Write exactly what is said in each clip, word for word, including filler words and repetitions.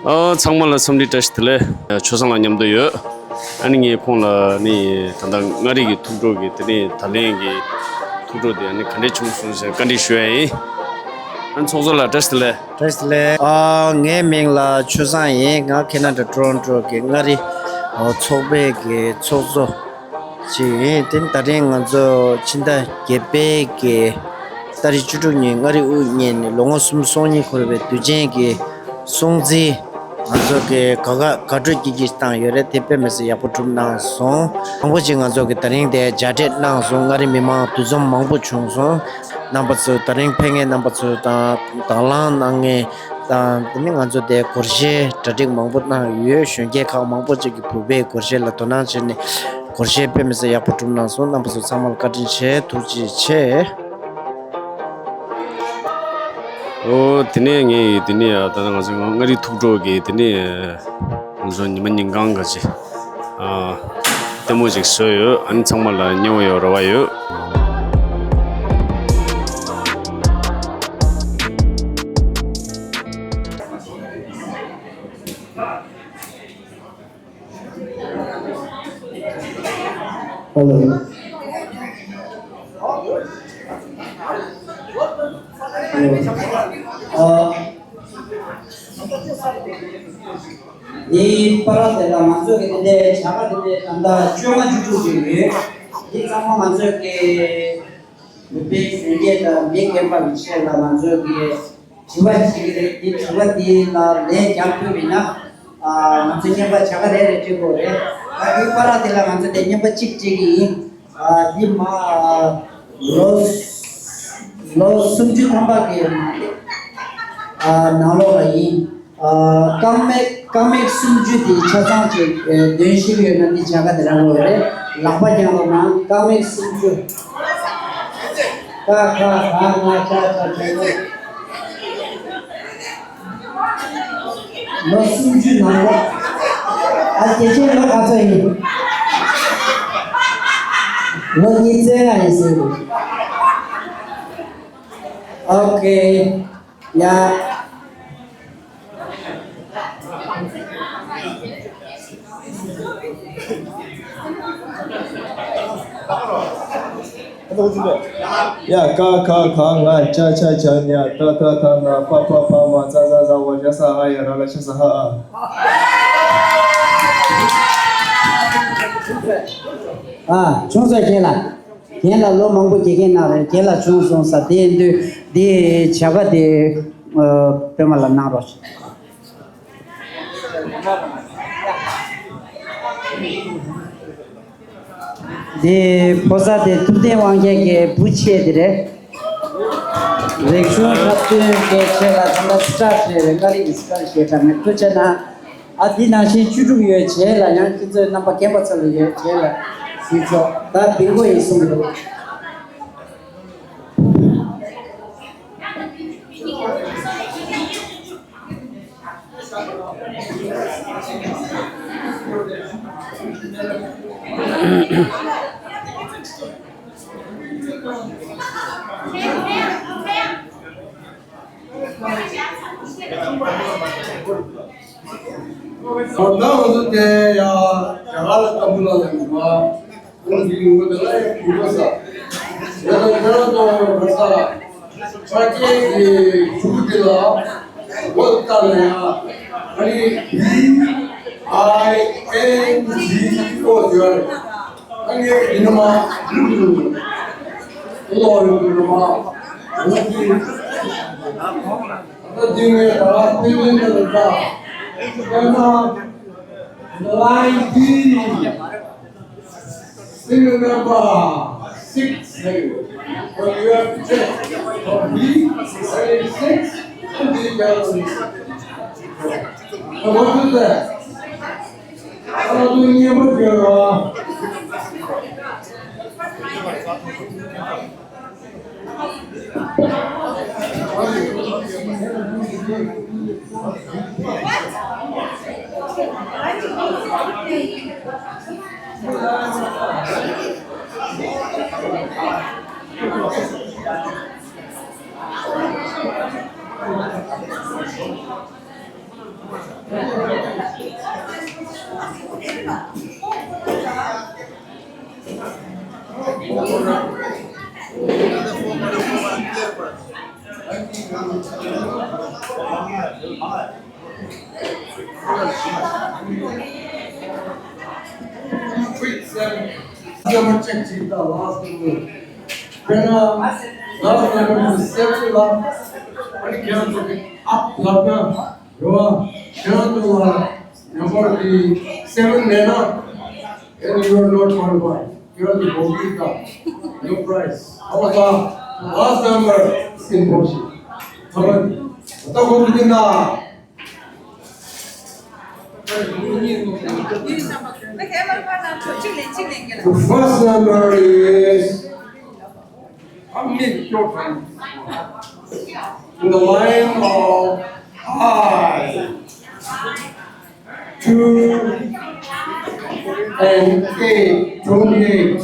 ཨ། ཚང་མ་ལ་འཚམས་འདྲི་བཀྲ་ཤིས་བདེ་ལེགས། ཆོས་བཟང་ལགས་མཉམ་དུ་ཡོད། ཨ་ནི་ངས་ཁོང་ལ་ནི་ད་ལྟ་མངའ་རིས་ཀྱི་ཐུགས་སྤྲོ་གི་དེ་ནས་ད་ལན་གྱི་ཐུགས་སྤྲོ་དེ་ཨ་ནི་ག་འདྲས་བྱུང་སོང་ཟེར་བཀའ་འདྲི་ཞུ་ཡ་ཡིན། ཨ་ནི་ཚོགས་གཙོ་ལགས་བཀྲ་ཤིས་བདེ་ལེགས། བཀྲ་ཤིས་བདེ་ལེགས། ཨ། ངའི་མིང་ལ་ཆོས་བཟང་ཡིན། ང་ཁེ་ན་ཌ་ཊོ་རོན་ཊོ་གི་མངའ་རིས་ཚོགས་པའི་གི་ཚོགས་གཙོ་ཅིག་ཡིན། དེ་ནི་ད་རིང་ང་ཚོ་ཕྱི་ཟླ་བརྒྱད་པའི་གི་ཏ་རིག་བཅུ་དྲུག་ཉིན་མངའ་རིས་དབུ་བརྙེས་ནས་ལོ་ངོ་སུམ་ཅུ་སོ་གཉིས་འཁོར་བའི་དུས་ཆེན་གྱི་སྲུང་བརྩི་ང་ཚོ་གི་ག་ག་ག་སྤྲོད་ཀྱི་གི་བཏང་ཡོད་རེད། དེ་དཔེ་མི་སྲིད་ཡག་པོ་གྲུབ་གནང་སོང་། མང་པོ་ཅིག་ང་ཚོ་གི་ད་རིང་དེ་མཇལ་འཕྲད་གནང་སོང་། མངའ་རིས་མི་མང་འདུ་འཛོམས་མང་པོ་བྱུང་སོང་། རྣམ་པ་ཚོ་ད་རིང་ཕེབས་མཁན་རྣམ་པ་ཚོ་དང་དང་བླངས་གནང་མཁན་དང་། དེ་ནི་ང་ཚོ་དེ་སྒོར་གཞས་གྲ་སྒྲིག་མང་པོ་གནང་ཡོད། གཞོན་སྐྱེས་ཁག་མང་པོ་ཅིག་གིས་བོད་པའི་སྒོར་གཞས་ལ་དོ་སྣང་བྱས་ནས་སྒོར་གཞས་དཔེ་མི་སྲིད་ཡག་པོ་གྲུབ་གནང་སོང་། རྣམ་པ་ཚོ་ཚང་མ་ལ་བཀའ་དྲིན་ཆེ། ཐུགས་རྗེ་ཆེ། ཨོ། དེ་ནས་ངས་དེ་ནས་ད་ལྟ་ང་ཚོའི་མངའ་རིས་ཐུགས་སྤྲོ་གི་དེ་ནས་ང་ཚོ་ཉི་མ་ཉིན་གང་ག་ཅིག་ཨ། ལྟད་མོ་ཅིག་བཟོས་ཡོད། ཨ་ནི་ཚང་མ་ལ་མཉེས་པོ་ཡོད་རེ་བ་ཡོད། ཨ། འདིའི་བར་དེ་ལ་ང་ཚོ་གི་དེ་འདྲའི་བྱ་དགའ་དེ་འདྲའི་ད་ལྟ་བཅོ་ལྔ་བཅུ་དྲུག་ཅིག་ཡོད། འདི་ཚང་མ་ང་ཚོ་གི་བོད་པའི་གཞོན་སྐྱེས་དང་མི་རྒན་པ་གི་ཆེད་ལ་ང་ཚོ་གི་དྲི་བ་བྱེད་ཀྱི་རེད། དེ་དྲི་བ་དེ་ལ་ལན་རྒྱག་ཐུབ་པ་ཡིན་ན། ཨ། ང་ཚོ་རྔན་པ་བྱ་དགའ་རེ་རེ་སྤྲད་དགོས་རེད། ད་དེའི་བར་དེ་ལ་ང་ཚོ་དེ་རྔན་པ་གཅིག་སྤྲད་ཀྱི་ཡིན། ཨ། འདི་མ་ལོ་ལོ་སུམ་ཅུ་ཐམ་པ་གི་ཨ་ནང་ལོགས་ལ་ཡིན། ཨ། རྐང་མིག་རྐང་མིག་སུམ་ཅུ་དེ་ཆ་ཚང་ཅིག་ཨ་འདོན་ཤེས་ཀྱི་ཡོད་ན་འདི་བྱ་དགའ་དེ་རག་གི་རེད། ལག་པ་བརྐྱངས་རོགས་གནང་། རྐང་མིག་སུམ་ཅུ། ཀ་ཁ་ག་ང་ཅ་ཆ་ཇ་ཉ། ལོ་སུམ་ཅུ་ནང་ལོགས། ཨ། དེ་ཁྱེད་ལོ་ག་ཚོད་ཡིན། ལོ་ཉི་ཤུ་རྩ་ལྔ་ཡིན་ཟེར་གི། ཨོ་ཁེ། ཡ། ཡ། ཀ་ཁ་ག་ང་ཅ་ཆ་ཇ་ཉ་ཏ་ཏ་ད་ན་པ་པ་བ་མ་ཛ་ཛ་ཟ་ཝ་ཇ་ས་ཧ་ཡ་ར་ལ་ཤ་ས་ཧ་ཨ། ཨ། ཆུང་ས་རྒན་ལགས། རྒན་ལགས་ལོ་མང་པོ་དགེ་རྒན་གནང་རེད། རྒན་ལགས་བྱུང་སོང་ས་དེ་ཡིན་དུས་དེ་བྱ་དགའ་དེ་ཨ་པད་མ་ལགས་གནང་རོགས། དེ་ཕོ་གསར་དེ་ཐུབ་བསྟན་དབང་རྒྱལ་གྱི་བུ་ཆེ་དེ་རེད། རིག་གཞུང་འཁྲབ་སྟོན་གྱི་ཆེད་ལ་ད་ལྟ་སི་ཊར་བྱས་རེད། མངའ་རིས་ཀྱི་སི་ཊར་ཞེ་དྲག་མེད། ཐུགས་རྗེ་གནང་། ཨ། འདི་ནང་བཞིན་བཅུ་དྲུག་ཡོད། རྗེས་ལ་ཡང་ཁྱེད་ཚོའི་རྣམ་པ་རྒན་པ་ཚོ་ལ་ཡོད། རྗེས་ལ་ཞུས་ཆོག་ད་བིང་གོ་ཡིན་གསུངས་འདུག་ད་ང་ཚོ་དེ་ཡང་རྒྱ་གར་ལ་ཏམ་བུ་ལ་ལ་ཡོད་པ། ཁོང་གི་ངོ་དེ་ལ་ཡང་གུས་པ་ས། ཡང་ན་ཁྱེད་རང་ཚོ་ང་ས་ཕ་སྐད་ཀྱི་ཕྲུ་གུ་དེ་ལ་ངོ་བལྟ་ན་ཡང་ཨ་ནི་B I N G O ཟེར་བ་རེད། ཨ་ནི་ཡིན་ན་མ་ལུག་ལུག་ལོ་ཡོད་ན་མ་ལུག་གི་ད་དེ་ངས་ད་དཔེ་མེད་ན་ལ་ད་དཔེ་ན་ལའི་ཏི། Serial number six. When you have to check for B, seven six, and the other six. Now what is that? How do you know what you are? Number check ཅིག་དང་last number. དཔེར་ན་last number seven ལ་ཨ་ནི་ཁྱེད་རང་ཚོ་གི་ཨ་ལབ་ན་རེད་བ། ཁྱེད་རང་ཚོ་ལ་number དེ་seven མེད་ན། And you are not qualified. You are the complete. No prize. How about last number in Boshi? How about? The first number is in the line of I. Two and eight, twenty-eight.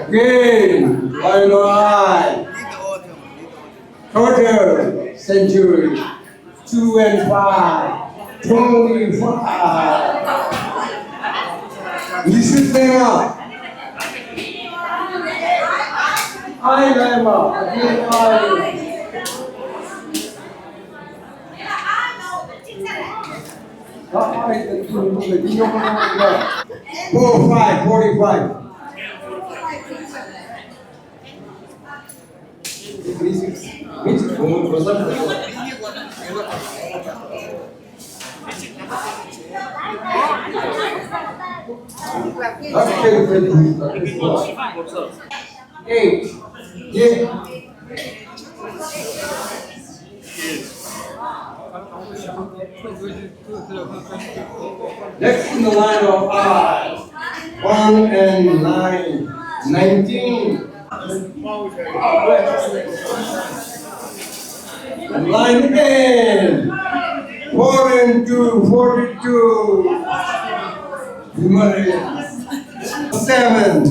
Again, line of I. Total century. Two and five, twenty-five. This is there. I am a, I. Four, five, forty-five. Eight. Yeah. Next in the line of I, one and nine, nineteen. Line N, four and two, forty-two. Seven.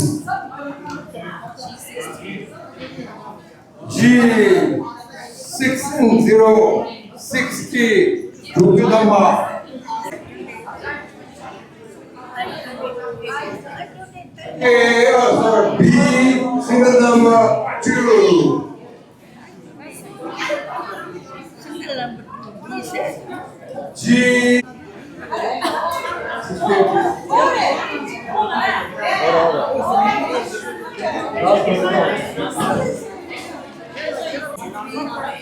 G, six and zero, sixty, དྲུག་ཅུ་ཐམ་པ། A, uh, sorry, B, single number two. G.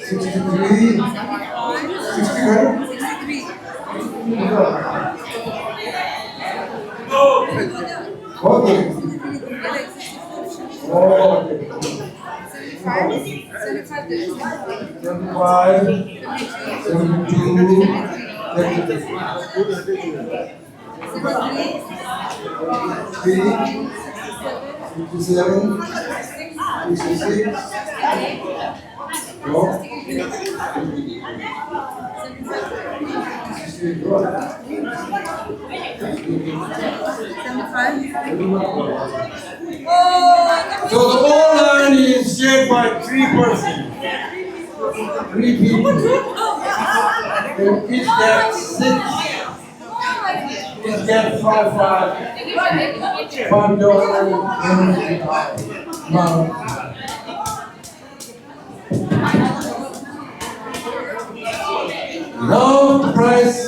Sixty-three. Sixty-one. Okay. Oh, okay. Seventy-five, seventy-two, seventy-three, fifty-seven, fifty-six, no? So the whole line is shared by three persons, three people. And each get six, each get five, five, five dollars and five. Now the prize.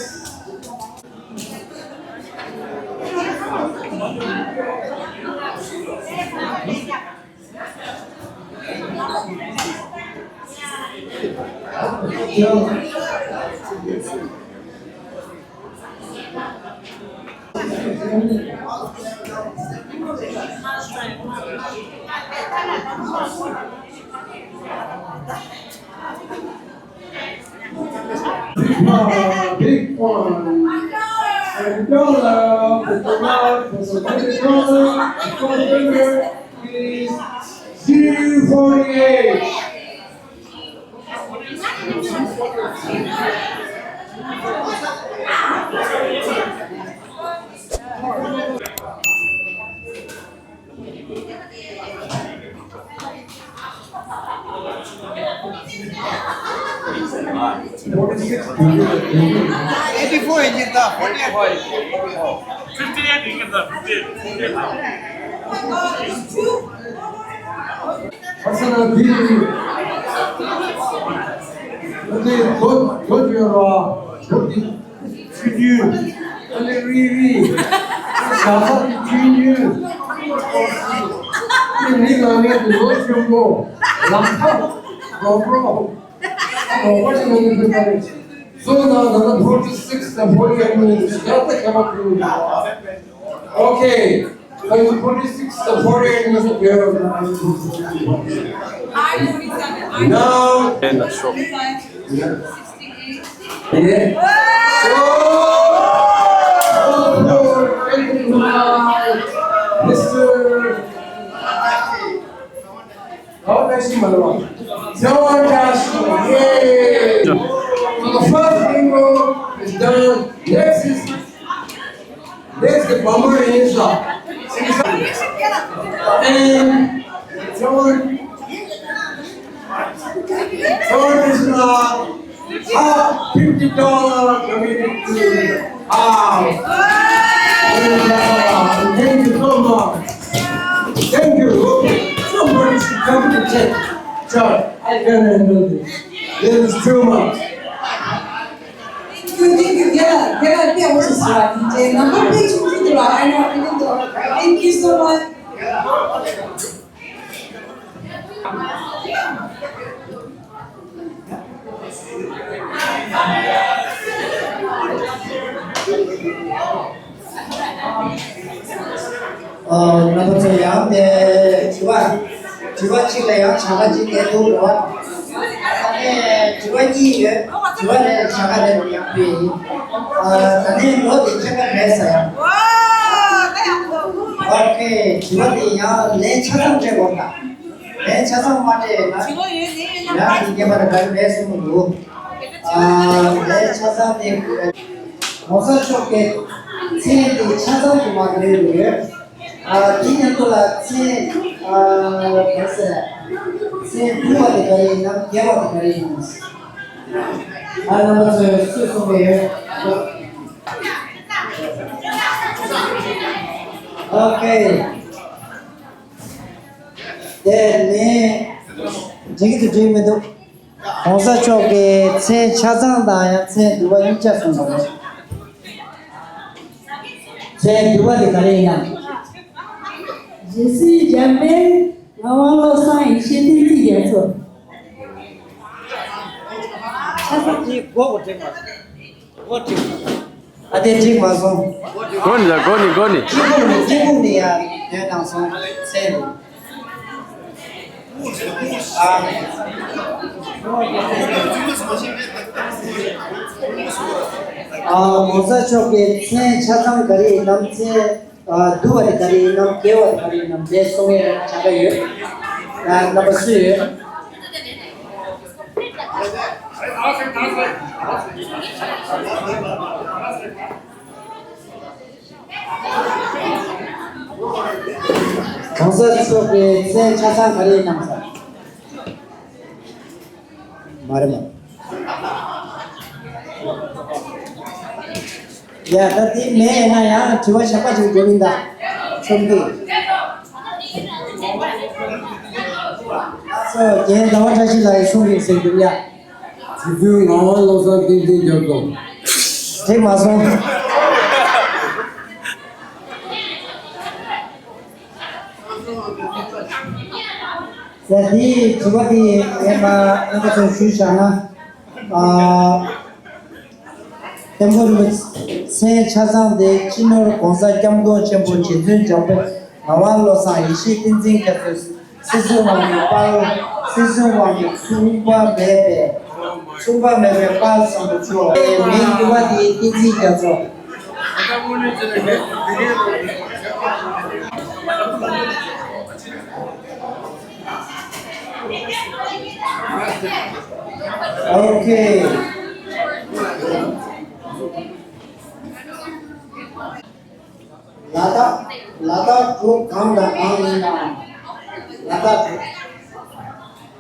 Big one, big one. And dollar, the dollar, the dollar, the dollar is zero forty-eight. Eighty-four inches, forty-eight. Fifty-eight inches, fifty-eight. Personal beauty. But they go, go to your, uh, beauty. ཆུ་རྒྱུན། ཨ་ལེ་རི་རི། ཞྭ་སར་གྱི་ཆུ་རྒྱུན། ཨ་ལེ་མི་ལ་ངན་གྱི་ལོ་ཆེན་པོ། ལམ་ཁ་རོགས་རོགས། ཨ་རོགས་པ་ཞིག་ལ་ངན་པའི་ཀ་རེ། སོང་ཙང་ད་ལྟ་forty six དང་forty eight minutes ཞག་ད་ཁྱད་པར་ཕུལ་ཡོད། Okay. Forty six དང་forty eight minutes ཕུལ་ཡོད། Now. And the show. Yeah. So, Mister John Joshua. Yay! So the first bingo is done. Next is Next is Bama Insa. And John, John is, uh, half fifty dollar committed to half. And, uh, thank you so much. Thank you. Okay. Somebody should come to check. Sir, I can't handle this. This is too much. Thank you, thank you. Yeah, yeah, yeah, what is right? Number page, thank you so much. ཨ། རྣམ་པ་ཚོ་ཡང་དེ་དྲི་བ་དྲི་བ་གཅིག་ལ་ཡང་བྱ་དགའ་གཅིག་བསྡད་འདུག་རེད་བ། ད་ནས་དྲི་བ་གཉིས་ཡོད། དྲི་བ་ལས་བྱ་དགའ་ལས་རུ་ཡང་སྤྲད་ཡིན། ཨ། ད་ནས་ལོ་དེ་ཁྱད་པར་མེད་ས་ཡང་། ཨོ་ཁེ། དྲི་བ་དེ་ཡང་ལན་ཆ་ཚང་སྤྲད་དགོས་ད། ལན་ཆ་ཚང་མ་སྤྲད་ན་ཡང་དེ་རྒྱབ་པ་ལ་ག་རེ་མེད་གསུངས་འདུག་ཨ། ལན་ཆ་ཚང་དེ་གོང་ས་མཆོག་གི་མཚན་དེ་ཆ་ཚང་དུ་མ་འདོད་ཡོད། ཨ། དེ་མཉམ་དུ་ལ་མཚན། ཨ། ག་ཟེར། མཚན་བསྡུ་བ་དེ་ག་རེ་ཡིན་ནམ་བརྒྱབ་པ་དེ་ག་རེ་ཡིན་ནམ། ཨ། རྣམ་པ་ཚོས་སུས་གསུངས་པ་ཡོད། ཨོ་ཁེ། དེ་ནས་འགྲིག་གི་འདུག་འགྲིག་མི་འདུག་གོང་ས་མཆོག་གིས་མཚན་ཆ་ཚང་དང་ཡང་མཚན་བསྡུ་བ་གཉིས་ཆ་གསུངས་པ་རེད། མཚན་བསྡུ་བ་དེ་ག་རེ་ཡིན་ན། Je suis Jamel, ངག་དབང་བློ་བཟང་ཡེ་ཤེས་བསྟན་འཛིན་རྒྱ་མཚོ། ཆ་ཚང་། འདི་མགོ་བོ་འགྲིག་མ་སོང་། མགོ་འགྲིག་མ་སོང་། ཨ། དེ་འགྲིག་མ་སོང་། མགོ་ནི་ལ་མགོ་ནི་མགོ་ནི། སྐྱེ་ཁུངས་ནི་སྐྱེ་ཁུངས་ནི་ཡང་ཡོད་དང་སོང་ཚེ། ཨ། ཨ། གོང་ས་མཆོག་གི་མཚན་ཆ་ཚང་ག་རེ་ཡིན་ནམ། མཚན། ཨ། བསྡུ་བ་དེ་ག་རེ་ཡིན་ནམ། བརྒྱབ་པ་དེ་ག་རེ་ཡིན་ནམ། དེ་གསུང་ཡས་བྱ་དགའ་ཡོད། ཨ། རྣམ་པ་སུ་ཡོད། གོང་ས་མཆོག་གི་མཚན་ཆ་ཚང་ག་རེ་ཡིན་ནམ་ཟེར། མ་རེད་མ། ཡ། ད་དེ་མེད་ན་ཡང་དྲི་བ་གཞན་པ་ཞིག་འགྲོ་གི་ཡིན་ད། ཆོག་གི། སོ། རྒན་ཟླ་བ་བཀྲ་ཤིས་ལགས་ཀྱིས་གསུང་གི་ཟེར་གྱི་འདུག་ཡ། དེ་དུས་ངག་དབང་བློ་བཟང་བསྟན་འཛིན་རྒྱ་མཚོ། འགྲིག་མ་སོང་། ཟེར། དེའི་དྲི་བ་དེ་ངས་མ་རྣམ་པ་ཚོར་ཞུས་བཞག་ན། ཨ། བརྟན་པོ་རིན་པོ་ཆེའི་མཚན་ཆ་ཚང་དེ་སྤྱི་ནོར་༸གོང་ས་༸སྐྱབས་མགོན་ཆེན་པོ་རྗེ་བཙུན་འཇམ་དཔལ་ངག་དབང་བློ་བཟང་ཡེ་ཤེས་བསྟན་འཛིན་རྒྱ་མཚོའི་སྲིད་ཟུར་དབང་གི་དཔལ། སྲིད་ཟུར་དབང་གི་མཚུངས་པ་མེད་པའི། མཚུངས་པ་མེད་པའི་དཔལ་བཟང་པོ་མཆོག་མིང་འདི་བ་དེ་བསྟན་འཛིན་རྒྱ་མཚོ། ཨོ་ཁེ། ལ་དྭགས། ལ་དྭགས་འབྲུག་གང་དང་གང་ཡིན་ནའང་ ལ་དྭགས་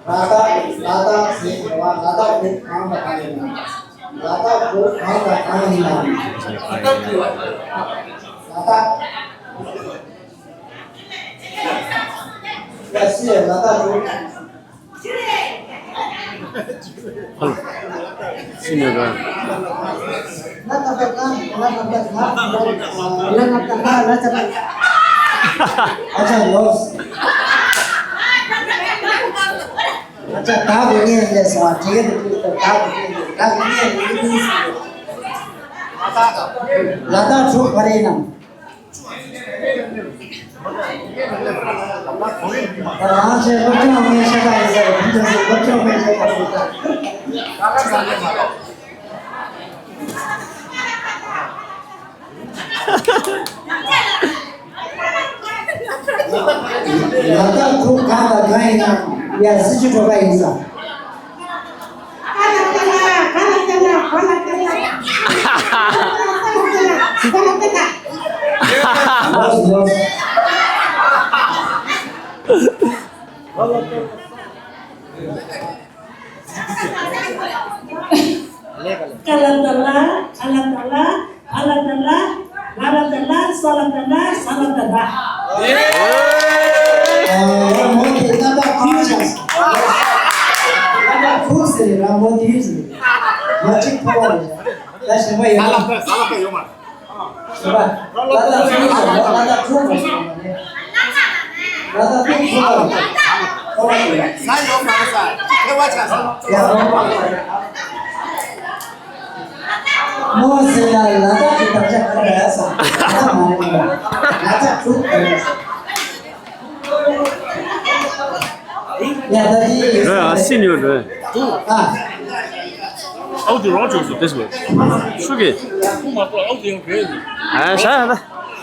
ལ་དྭགས་ཟེར་བ་ལ་དྭགས་གང་དང་གང་ཡིན་ན། ལ་དྭགས་གང་དང་གང་ཡིན་ན། ལ་དྭགས་ཡ་སི་ལ་དྭགས། སི་ཉོ་ར། ཨ་ཅག་ལོས། ཨ་ཅག་ད་གོ་ངེས་ལས་སོང་བ་དྲེག་དུ་དུས་དུ་ད་གོ་ངེས་ལས་ད་གོ་ངེས་ལས་ལ་དྭགས་གྲོགས་ག་རེ་ཡིན་ནམ། ལ་དྭགས་ཁུལ་གང་དང་གང་ཡིན་ན་ཡ་སྲིད་ཇུས་གྲོགས་པ་ཡིན་ས། ཀ་ལ་ད་ལ། ཨ་ལ་ད་ལ། བ་ལ་ད་ལ། ར་ལ་ད་ལ། ས་ལ་ད་ལ། ཟ་ལ་ད་ལ། ར་མོ་དེ་རྣམ་པ་ཁུག་ཆགས་སོང་། རྣམ་པ་ཁུག་ཟེར་ར་མོ་དེ་ཟེར། མ་གཅིག་ཕོ་བ་རེད། ད་གཞན་པ་ཡོད་མ་རེད། ས་ལ་ད་ཡོད་མ་རེད། རོ་ཡང་སྲིད་ཉོ་རོ། ཨ། ཨའུ་ཏི་རོང་བྱུང་སོང་། དེ་སོང་། ཤུ་གི། ཁུ་མ་གཏོགས་ཨའུ་ཏི་ཡང་བྲལ་ཡོད། ཨ་ཤ་ཡ་ད།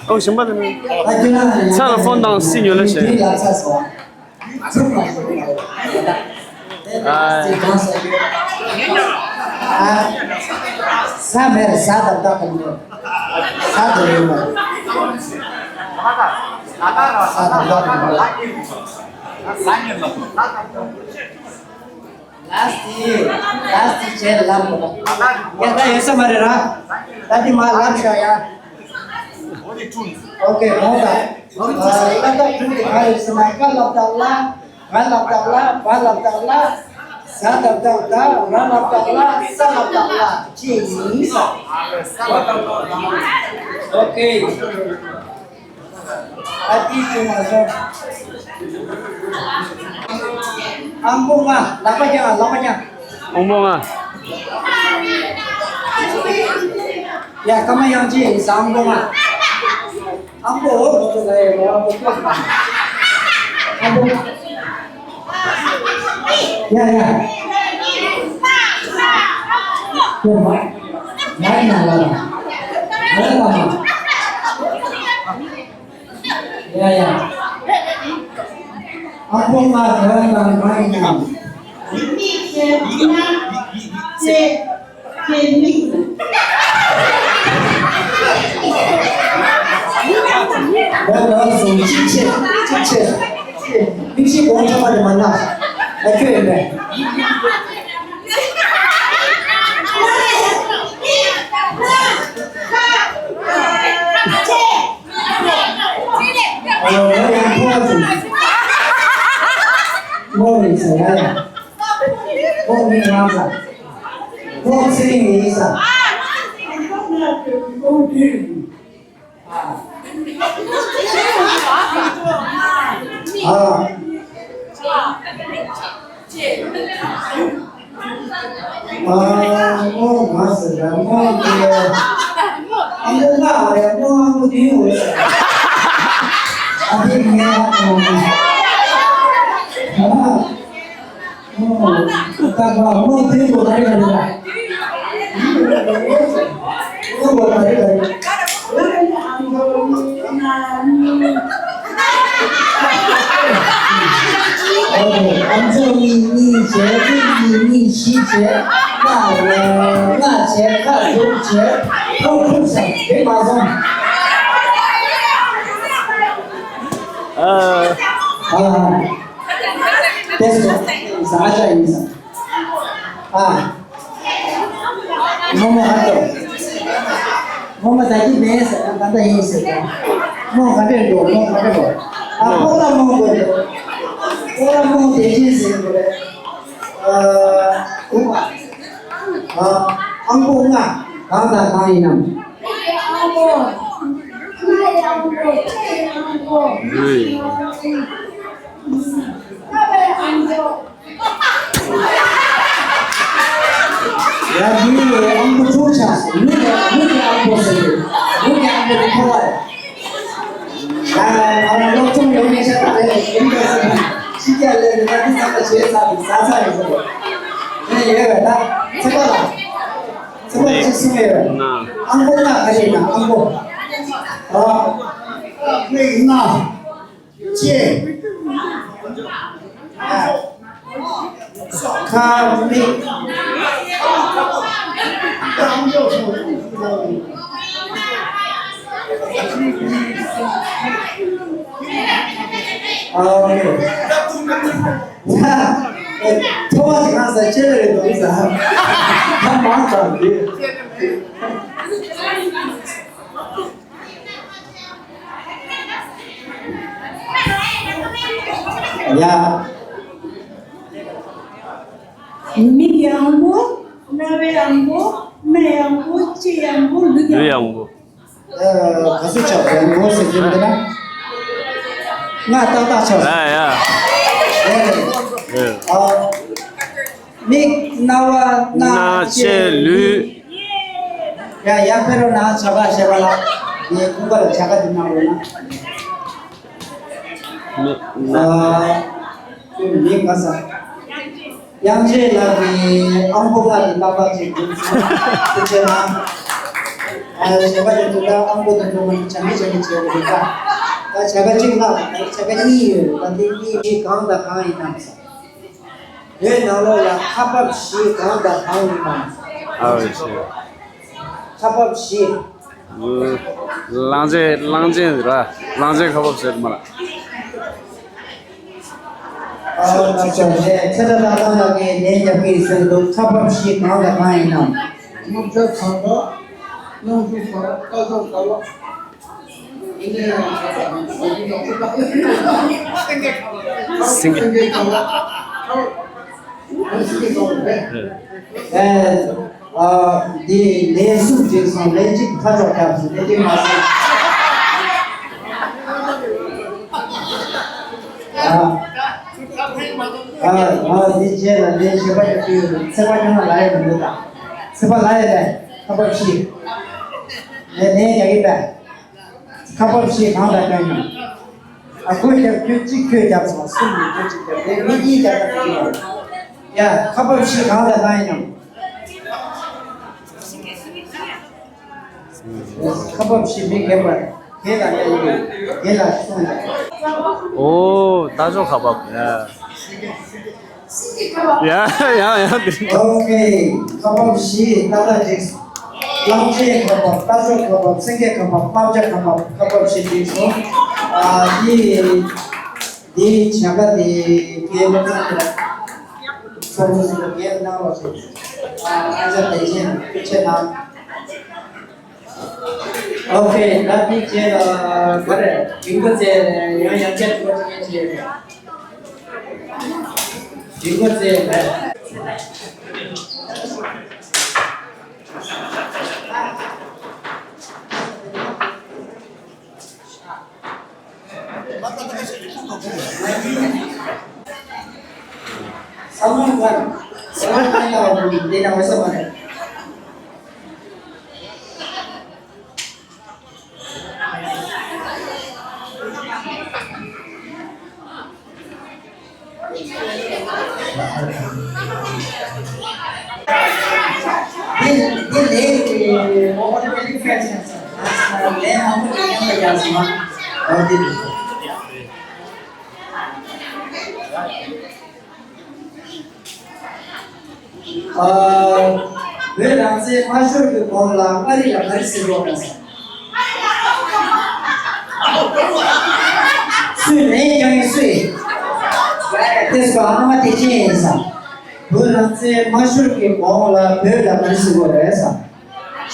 ཨའུ་ཞིམ་པ་དེ་མིན། ཚ་ལ་ཕོན་དང་སྲིད་ཉོ་ལ་བྱས། ཨ། ས་མེར་ས་དང་བདག་དང་མེར། ས་དང་ཡོད་མ་རེད། ས་དང་བདག་དང་མེར། ལ་སི་ལ་སི་བྱས་ལབ་དགོས། ཡ་ད་ཡོད་ས་མ་རེད་ར། ད་དེ་མ་ལབ་ཤག་ཡ། ཨོ་ཀེ་གོང་ད། ལ་དྭགས་ཁུལ་དེ་ག་རེ་ཟེར་ན་ཀ་ལ་བཏགས་ལ། ག་ལ་བཏགས་གླ། བ་ལ་བཏགས་གླ། ཟ་ལ་བཏགས་གཟའ། ར་ལ་བཏགས་ར། ས་ལ་བཏགས་སླ། ཅི་ཡིན་ས། ཨོ་ཀེ། ཨ་ཏི་ཅུང་མ་སོང་། ཨང་པོ་ལྔ། ལག་པ་བརྐྱང་། ལག་པ་བརྐྱང་། ཨང་པོ་ལྔ། ཡ་ཀ་མ་ཡང་ཅི་ཡིན་ས། ཨང་པོ་ལྔ། ཨང་པོ་འོ་ཁོ་ཚོ་ལ་ཡ་ཨང་པོ་ཨང་པོ། ཡ་ཡ། ཁྱོད་མ། མ་ཡིན་ན་ལ་ལ། མ་ཡིན་ན་མ། ཡ་ཡ། ཨ་ཕོ་མ་ག་ར་དང་མ་ཡིན་ན། མི་ཁྱེད་ན་ཚེ་ཁྱེད་མི། ད་ང་སོང་གཅིག་ཆེ་གཅིག་ཆེ། མི་གཅིག་གོང་ཆ་མ་དེ་མ་ན། ཨ་ཁྱོད་ཡིན་པས། ཨོ་ང་ཡང་ཕོ་བ་བྱུང་། མོ་རེད་ཟེར་ཡ་ཡ། ཁོང་མི་ང་ས། ཁོང་ཚེ་རིང་ཡིན་ས། ཨ། ཨ་མོ་ང་ཟེར་ར་མོ་དེ། ཨ་མོ་ང་རེད་མོ། ཨ་མོ་དེ་ཡོད་ས། ཨ་དེ་ངའི་ཨ་མོ་ང་། ཨ། ད་ག་མོ་དེ་ཡོད་ད་རེད་ད། ཨ་མོ་ད་རེད་ད། ཨ་ཚོ་གཉིས་གཉིས་བྱས། གཉིས་གཉིས་བཞི་བྱས། ལྔ་ལྔ་བྱས། ཁ་དྲུག་བྱས། ཐོག་ཐུག་ས་དེ་མ་སོང་། ཨ། ཨ། དེ་སོ་ཟ་ཅག་ཡིན་ས། ཨ། རྨོ་མོ་ཧ་ཏོ། རྨོ་མོ་ད་ཀྱི་མེད་ཟེར་ན་ད་ལྟ་ཡིན་ཟེར་ད། རྨོ་ག་འདྲས་འགྲོ། རྨོ་ག་འདྲས་འགྲོ། ཨ། ཕོག་ལ་རྨོ་དགོས་རེད། ཕོག་ལ་རྨོ་དེ་ཅི་ཟེར་དགོས་རེད། ཨ། ཨ། ཨང་པོ་ལྔ། གང་དང་གང་ཡིན་ནམ། ཨང་པོ། ཨང་པོ། ཨང་པོ། ཡ། འདི་ཨང་པོ་དྲུག་ཆགས་སོང་། ལུག་གི་ལུག་གི་ཨང་པོ་ཟེར་གི། ལུག་གི་ཨང་པོ་དེ་ཁོ་བ་རེད། ཡ། ང་རང་སློབ་སྦྱོང་ཡོད་མེད་ཤ་སྟག་རེད། ཡིན་པ་ཟེར་ན་ཕྱི་རྒྱལ་སླེབས་ནས་ད་འདི་ཚང་མ་བྱས་ཚར་འདུག་ཟ་ཚར་ཡོད་ཟེར། ངས་ཡོད་པས་ད། ཚེ་པ་ལགས། ཚེ་པ་ཅིག་གསུངས་ཡོད་པས། ཨང་པོ་ལྔ་ག་རེ་ཡིན་ན། ཨང་པོ། ཨ། ལྔ། ལྔ། ལྕེ། ཁ། མིག། ཨ། ཨོ་ཁེ། ཐོ་བ་ཅིག་ཧང་སང་ཆེ་རེད་འདུག་ཟ། ད་མང་ཙམ་རེད། ཡ། མིག་ཡང་པོ། རྣ་བའི་ཡང་པོ། སྣའི་ཡང་པོ། ལྕེ་ཡང་པོ། ལུས་ཡང་པོ། ལུས་ཡང་པོ། ཨ། ག་ཚོད་ཆགས་ཡང་པོ་ཟེར་གྱི་འདི་ན། ལྔ་ཏག་ཏག་ཆགས་སོང་། ཡ་ཡ། ཨེ། ཨེ། ཨ། མིག། རྣ་བ། སྣ། སྣ། ལྕེ། ལྕེ། ལུས། ལུས། ཡ་ཡ། ཕེ་རོ་ན་བྱ་དགའ་བྱེད་པ་ལ། ངས་ཁོང་པ་ལ་བྱ་དགའ་འདི་གནང་རོགས་གནང་། མིག། རྣ། ཨ། ཁྱོད་མིག་ག་ས། དབྱངས་ཅན་ལགས་ཀྱིས་ཨང་པོ་ལྔ་དེ་ཏག་ཏག་ཅིག་འདུག་ཟེར་ན། ཨ། བྱས་པ་དེ་ཚོ་ད་ཨང་པོ་དེ་ཚོ་མ་ནི་བྱང་གི་བྱང་གི་བྱས་པ་རེད་ད། ད་བྱ་དགའ་གཅིག་ལྷག་ད་བྱ་དགའ་གཉིས་ཡོད་རེད། ད་དེ་གཉིས་དེ་གང་དང་གང་ཡིན་ནམ་ཟེར། བོད་ནང་ལོགས་ལ་ཁ་འབབ་བཞི་གང་དང་གང་ཡིན་ནམ། ཨ་ཝེ་ཤེ། ཁ་འབབ་བཞི། གླང་ཆེན། གླང་ཆེན་ར། གླང་ཆེན་ཁ་འབབ་ཟེར་མ་ལ། ཨ། ཚེ་བཀྲ་བདག་ལགས་ཀྱིས་ལན་རྒྱབ་ཀྱི་ཟེར་འདུག་ཁ་འབབ་བཞི་གང་དང་གང་ཡིན་ནམ། རྨོངས་ཆ་གང་དག། སྣང་ཆུང་གང་དག། ལྟ་ཕྱོགས་གང་དག། སེང་གེ། ཨ། འདི་ལན་གསུམ་བསྒྲིགས་སོང་། ལན་གཅིག་ཁ་ཕྱོགས་བརྒྱབ་སོང་། ལན་གཅིག་མ་སོང་། ཨ། ཨ། ཨ། འདི་རྗེས་ལ་ལན་ཞེ་པོ་ཡོད་ཀྱི་ཡོད། ཚེ་དཔག་ཁྱོད་རང་ལ་ཡོད་མི་འདུག་ད། ཚེ་དཔག་ལ་ཡོད་པས། ཁ་འབབ་བཞི། ལན་ལན་རྒྱག་གི་པས། ཁ་འབབ་བཞི་གང་དང་གང་ཡིན་ནམ། ཨ། ཁོས་རྒྱབ། ཁྱོད་གཅིག་ཁྱོད་རྒྱབ་སོང་། གསུམ་ནས་ཁྱོད་གཅིག་རྒྱབ། དེ་མི་གཉིས་རྒྱབ་ན་འགྲིག་གི་རེད། ཡ། ཁ་འབབ་བཞི་གང་དང་གང་ཡིན་ནམ། ཁ་འབབ་བཞི་མི་རྒན་པ་རྒན་ལ་ཡ་ཡིན། རྒན་ལ་གསུངས་ཡ། ཨོ། ལྟ་ཕྱོགས་ཁ་འབབ། ཡ། ཡ་ཡ་ཡ། ཨོ་ཁེ། ཁ་འབབ་བཞི་ཏག་ཏག་འགྲིག་སོང་། གླང་ཆེན་ཁ་འབབ། ལྟ་ཕྱོགས་ཁ་འབབ། སེང་གེ་ཁ་འབབ། རྨ་བྱ་ཁ་འབབ། ཁ་འབབ་བཞི་འགྲིག་སོང་། ཨ། འདི་འདི་བྱ་དགའ་དེ་རྒན་པ་ཚང་མ་ཚོགས་གཙོ་ཟུར་པ་རྒན་གནང་རོགས་བྱེད། ཨ། ཨ་ཅག་བདེ་ཆེན་ཐུགས་རྗེ་གནང་། ཨོ་ཁེ། ད་འདི་རྗེས་ལ་ག་རེ། རིན་པོ་ཆེ་ཡང་ཡང་བསྐྱར་འགྲོ་བྱེད་མཁན་བྱེད། རིན་པོ་ཆེ་རེད། འདི་འདི་ལས་ཀྱི་ཨོ་ཕོ་ཊི་ཕེ་ཊི་ཕེ་ཊི་ཡང་ས་ལས་མང་པོ་ཞིག་ཡོང་བ་ཡང་སོང་ཨ། འོ་འདི་རེད། ཨ། བོད་རང་བཙན་མ་ཤོར་གྱི་གོང་ལ་ཨ་རི་ལ་ག་རེ་ཟེར་རོགས་གནང་ཟེར། སུས་ལན་རྒྱག་ཡིན་སུས། ཏེས་པ་ཨ་མ་བདེ་ཆེན་ཡིན་ས། བོད་རང་བཙན་མ་ཤོར་གྱི་གོང་ལ་བོད་ལ་ག་རེ་ཟེར་དགོས་རེད་ས།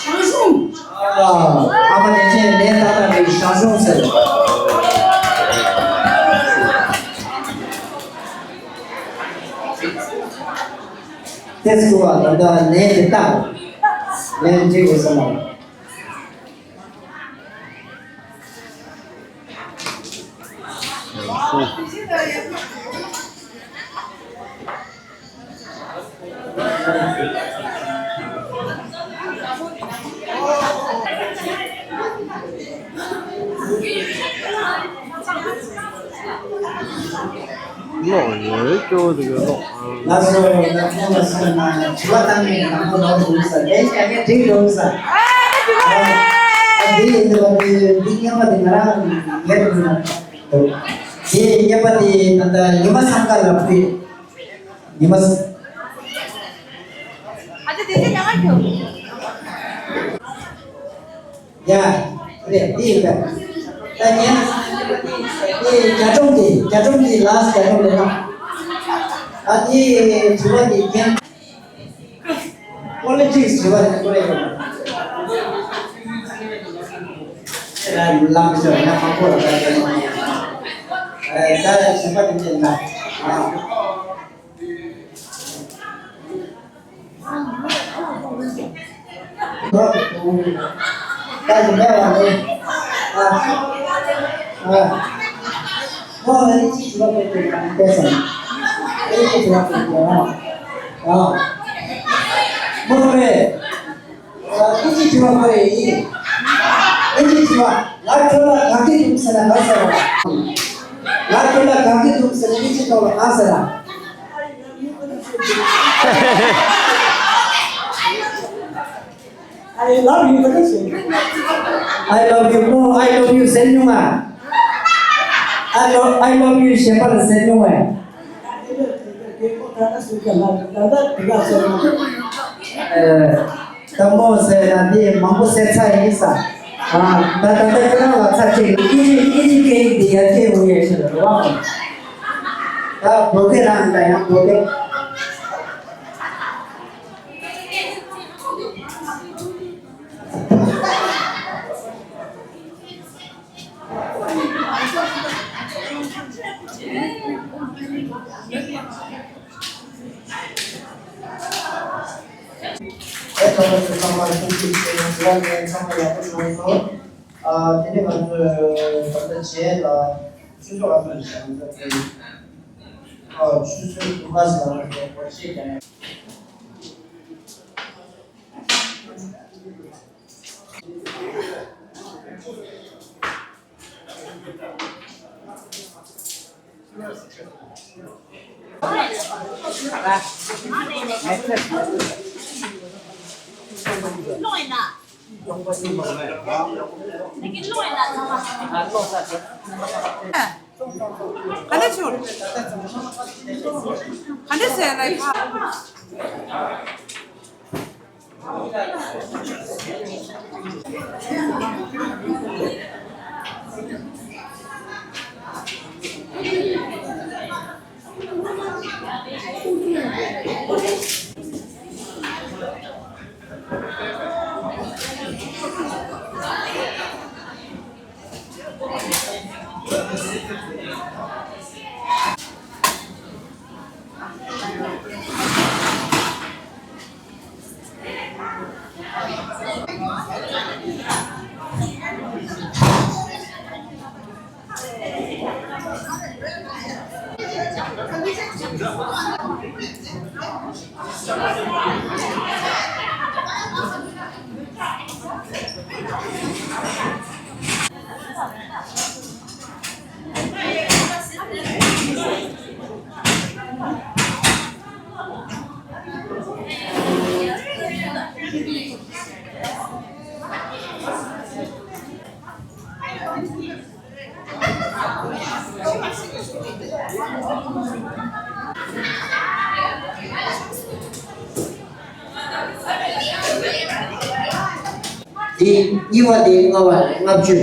ཞང་ཞུང་། ཨ་མ་བདེ་ཆེན་ལན་ཏག་ཏག་རེད། ཞང་ཞུང་ཟེར། ཏེས་པ་ད་ལྟ་ལན་དེ་ཏག་ལན་འགྲིག་རེད་ས་མ། ཀློག་ཡོད་སྐྱོ་བོ་དེ་ག་ཀློག་ལགས་སོ། ལགས་སོ། ལགས་སོ། ན་དྲི་བ་བཏང་ནས་དང་པོ་ལོག་འདུག་ས། དེ་ཡང་ཡང་འགྲིག་འདུག་ས། ཨ་འདི་ཡིན་འདུག་པ། འདི་འདི་སྙན་པ་འདི་ང་རང་ཡར་འགྲོ་ན་འདུག་འདི་སྙན་པ་འདི་ད་ལྟ་ཉི་མ་སང་ག་ལ་ཕུལ། ཉི་མ་ས། ཨ་ཅེ་དེ་ཚེ་ཉང་ང་ཁྱོད། ཡ། རེད། འདི་ཡིན་པས། ད་ཉན། འདི་རྒྱ་སྒྲོམ་འདི་རྒྱ་སྒྲོམ་འདི་ལ་རྒྱ་སྒྲོམ་རེད་ན། ཨ་འདི་དྲི་བ་འདི་རྒན། ཀོ་ལི་ཊིག་སི་དྲི་བ་རེད། ཀོ་ལི་ཊིག་སི། ཨ་ལམ་ཞོ་ཡ་མ་ཀོ་ལ་ད་ད་ཞིམ་པ་འདི་འདི་ན། ཨ། ཨ་ཅེ་དྲི་བ་ཁོ་རེ་ཡིན། ཨ་ཅེ་དྲི་བ། ང་ཁྱོད་ལ་དགའ་གི་འདུག་ཟེར་ན་ག་ཟེར་བ། ང་ཁྱོད་ལ་དགའ་གི་འདུག་ཟེར་ན་ཨ་ཅེ་ཐོག་ལ་ག་ཟེར་བ། I love you། I love you། No, I love you་ཟེར་མྱོང་ང་། I love I love you་གཞན་པ་ལ་ཟེར་མྱོང་ང་། ཨ། དང་པོ་ཟེར་ན་འདི་མང་པོ་ཟེར་ཚར་ཡིན་ས། ཨ། ད་ད་ལྟ་ཁྱེད་རང་ལ་ཚར་གཅིག་ཨི་རི་ཨི་རི་སྐད་ཡིག་འདི་ཡར་རྒྱས་འོང་ཡས་ཤིག་རེད་བ། ད་བོད་སྐད་རང་ད་ཡང་བོད་སྐད། ཨེ། ཚང་མ་ཚང་མ་ཐུགས་རྗེ་ཆེ། ཚང་མ་ཡག་པོ་བྱུང་སོང་། ཨ། དེ་ནས་ང་ཚོས་ད་ལྟ་རྗེས་ལ་ཆོས་ཕྱོགས་ལ་སོགས་ཀྱི་ང་ཚོ་དེ། ཨ། ཆུ་ཚོད་དགུ་པ་ཙམ་ལ་ང་ཚོ་སྒོར་གཞས་རྒྱག་ཡ། ག་འདྲ་བྱུང་། ག་འདྲ་བྱས་ན་ཕ། དེ་གཉིས་པ་དེ་ལྔ་པ་ལྔ་བཅུ།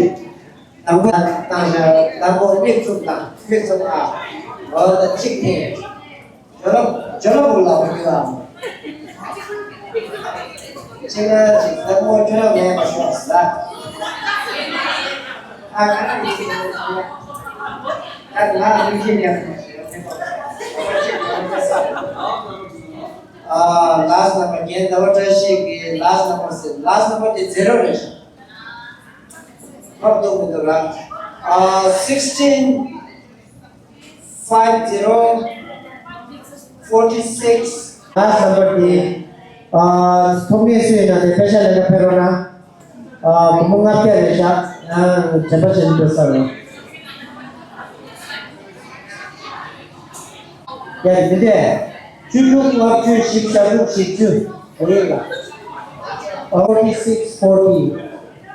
དང་པོ་དང་ཞག་དང་པོ་ལེགས་གསུམ་དང་ལེགས་གསུམ་ཨ། འོ་ད་གཅིག་ནས། ཇོ་ལོ་ཇོ་ལོ་བུ་ལ་བུ་ལ། ཅི་ལ་ཅི་ལ་མོ་ཇོ་ལོ་མེད་པ་ཤོག་ས། ཨ་ཁ་ཁ་ཁ་ཁ་ཁ་ཁ་ཁ་ཁ། ཨ་last number རྒན་ཟླ་བ་བཀྲ་ཤིས་ཀྱི་last number ཟེར། last number དེ་zero རེད་ཤག་ཕབ་གཏོང་མི་འདུག་ར། ཨ་sixteen five zero forty six. last number དེ་ཨ་ཐོབ་མཁན་སུ་ཡིན་ན་དེ་པེ་ཤ་ལེན་ག་ཕེབས་རོགས་གནང་། ཨ་སྒོར་མོ་ལྔ་བརྒྱ་རེད་ཤག་ཨ་དྲན་པ་བྱེད་འདུག་ས་རེད། ཡ་འདི་འདྲས། བཅུ་དྲུག་ལྔ་བཅུ་བཞི་བཅུ་ཞེ་དྲུག་བཞི་བཅུ། དེ་རིང་ལ། forty six forty།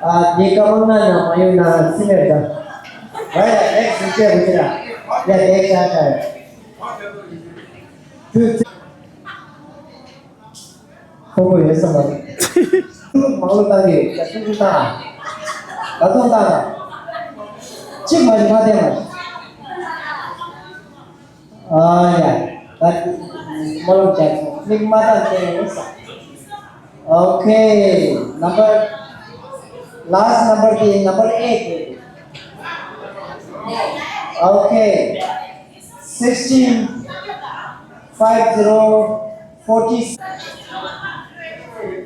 ཨ་འདི་ཀ་མ་ང་ན་མ་ཡོང་ན་སི་མེར་ད། ཡ་ཡ་next བྱས་བུ་ཅི་ར། ཡ་དེ་ཤ་ཤ་ཡ། བཅུ། ཁོ་བོ་ཡོད་ས་མ་རེད། མང་ལོ་བཏང་གི་ཡོད། ཆུང་ཆུང་བཏང་། ད་དུང་བཏང་། གཅིག་མ་རེད་མ་བསྟན་མ་རེད། ཨ་ཡ། ད་མ་ལོ་བྱས་སོང་། མིག་མ་བཏང་བསྟན་ཡོད་ས། Okay. Number, last number དེ་number eight རེད། Okay. Sixteen five zero forty.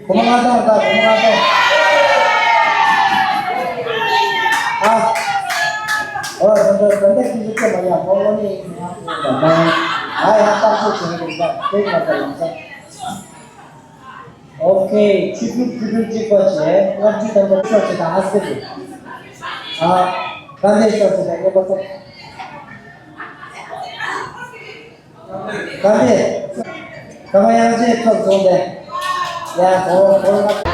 གོ་མ་ང་ཏང་ད་གོ་མ་ང་ཏང་། ཨ། ཨོ་ད་ད་ད་ད་ཁྱི་ཁྱི་མ་ཡ་ཧོ་ལོ་ནི་ཡ་ཧོ་ད་ད། ཨ་ཡ་ད་ཁྱི་ཁྱི་རེད་ད་དེ་ང་ད་ཡང་ས། Okay. བཅུ་དྲུག་བཅུ་དྲུག་གཅིག་པ་བྱས། ལྔ་བཅུ་ཐམ་པ་ཤོག་བྱས་དང་ཨ་སེ་རེད། ཨ། ད་ལྟའི་ཤོག་བྱས་དང་ངེས་པ་ཚོ། ག་ནས། ག་མ་ཡང་ཅེས་ཐོབ་སོང་སྟེ། ཡ་གོ་གོ།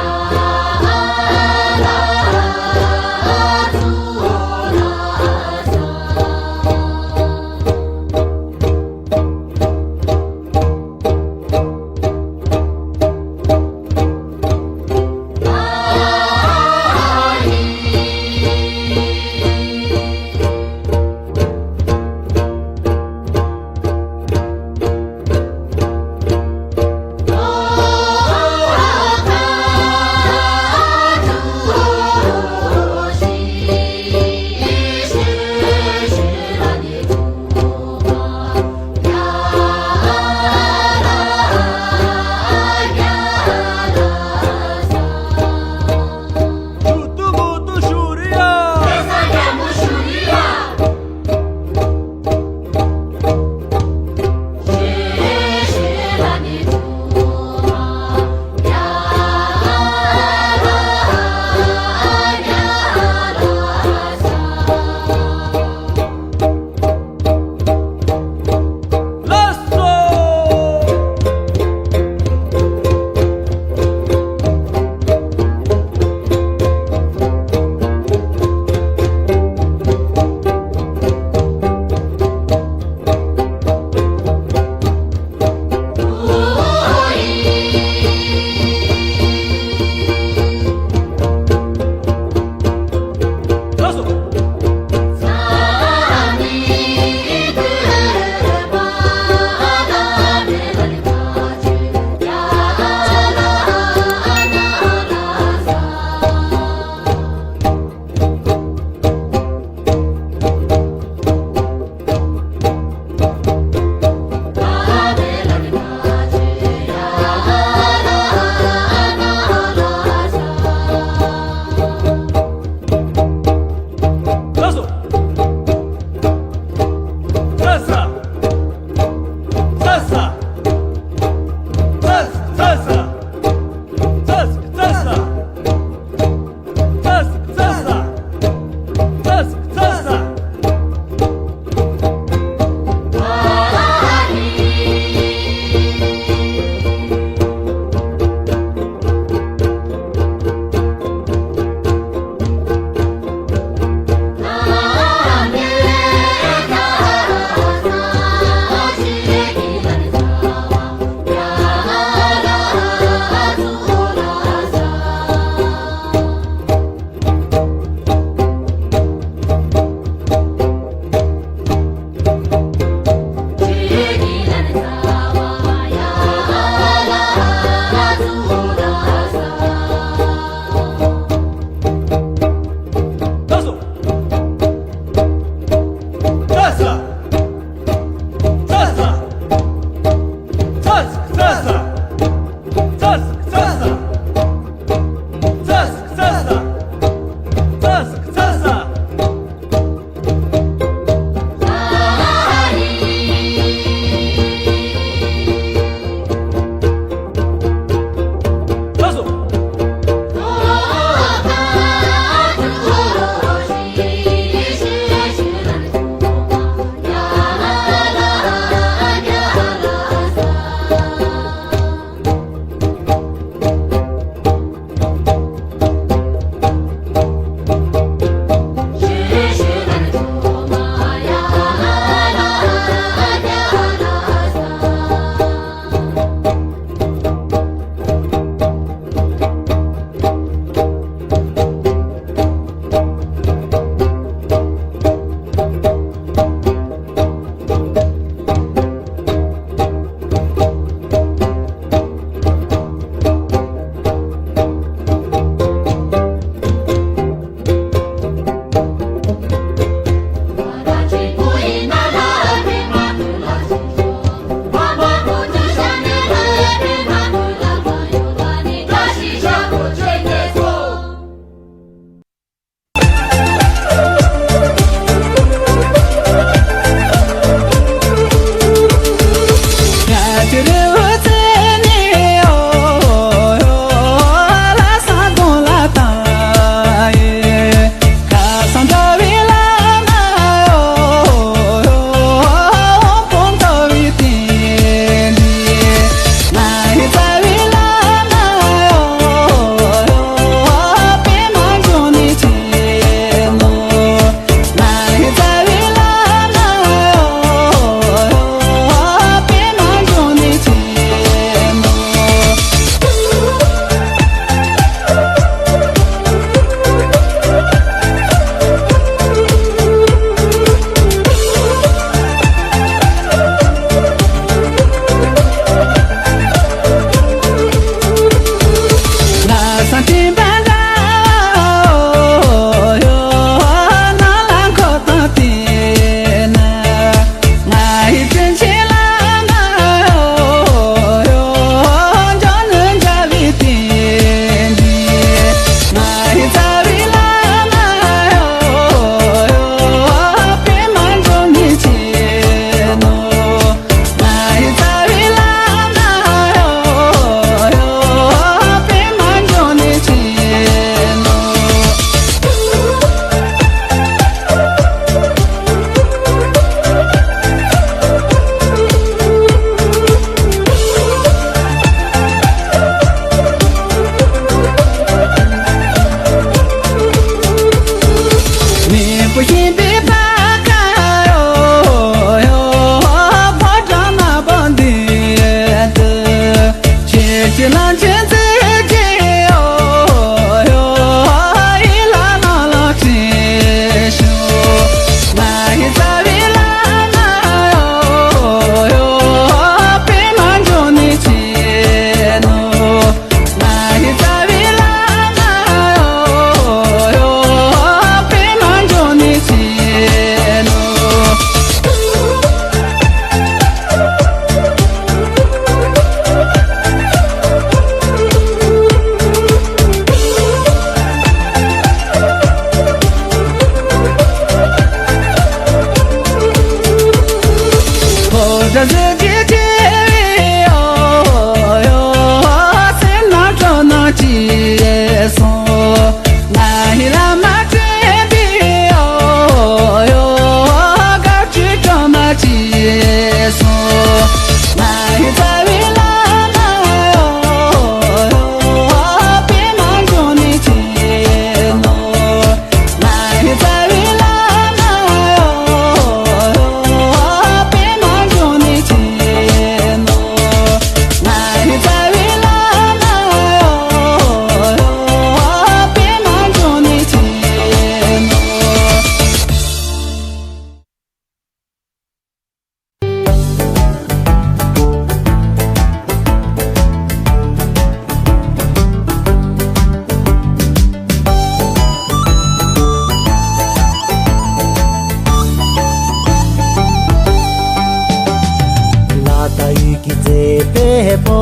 ལ་དྭགས་ཡུལ་གྱི་མཛེས་པའི་བུ་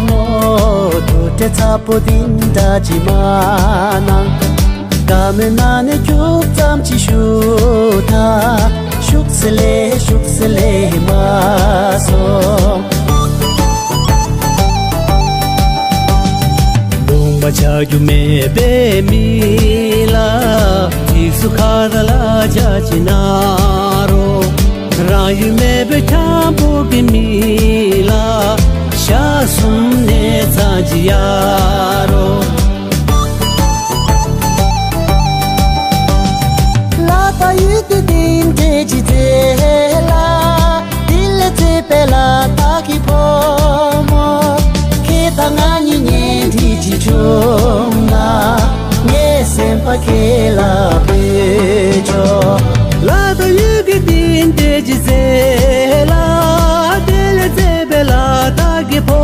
མོ། དུར་ཁྲོད་ཚ་པོ་འདི་འདྲ་ཅིག་མ་གནང་། དགའ་མོའི་ནང་ནས་ཁྱུག་ཙམ་ཅིག་ཞུགས་དང་། ཞུགས་ཟེར་ལེ་ཞུགས་ཟེར་ལེ་མ་སོང་། ལུང་པ་ཆགས་རྒྱུ་མེད་པའི་མི་ལ། ཚིགས་སུ་ཁ་ར་ལ་ཇ་ཅིག་གནང་རོགས། རང་ཡུལ་མེད་པའི་འཁྱམ་པོ་གི་མི་ལ། ཞག་གསུམ་གནས་ཚང་ཅིག་གཡར་རོགས། ལ་དྭགས་ཡུལ་འདི་འདི་འདྲ་ཅིག་མཛེས་ལ། འདི་ལས་མཛེས་པའི་ལ་དྭགས་ཀྱི་བུ་མོ། ཁྱེད་དང་ང་གཉིས་གཉེན་སྒྲིག་ཅིག་བྱུང་ན། ངའི་སེམས་པ་ཁྱེད་ལ་ཕུལ་ཆོག་ལ་དྭགས་ཡུལ་གྱི་འདི་འདྲ་ཅིག་མཛེས་ལ། འདི་ལས་མཛེས་པའི་ལ་དྭགས་ཀྱི་བུ་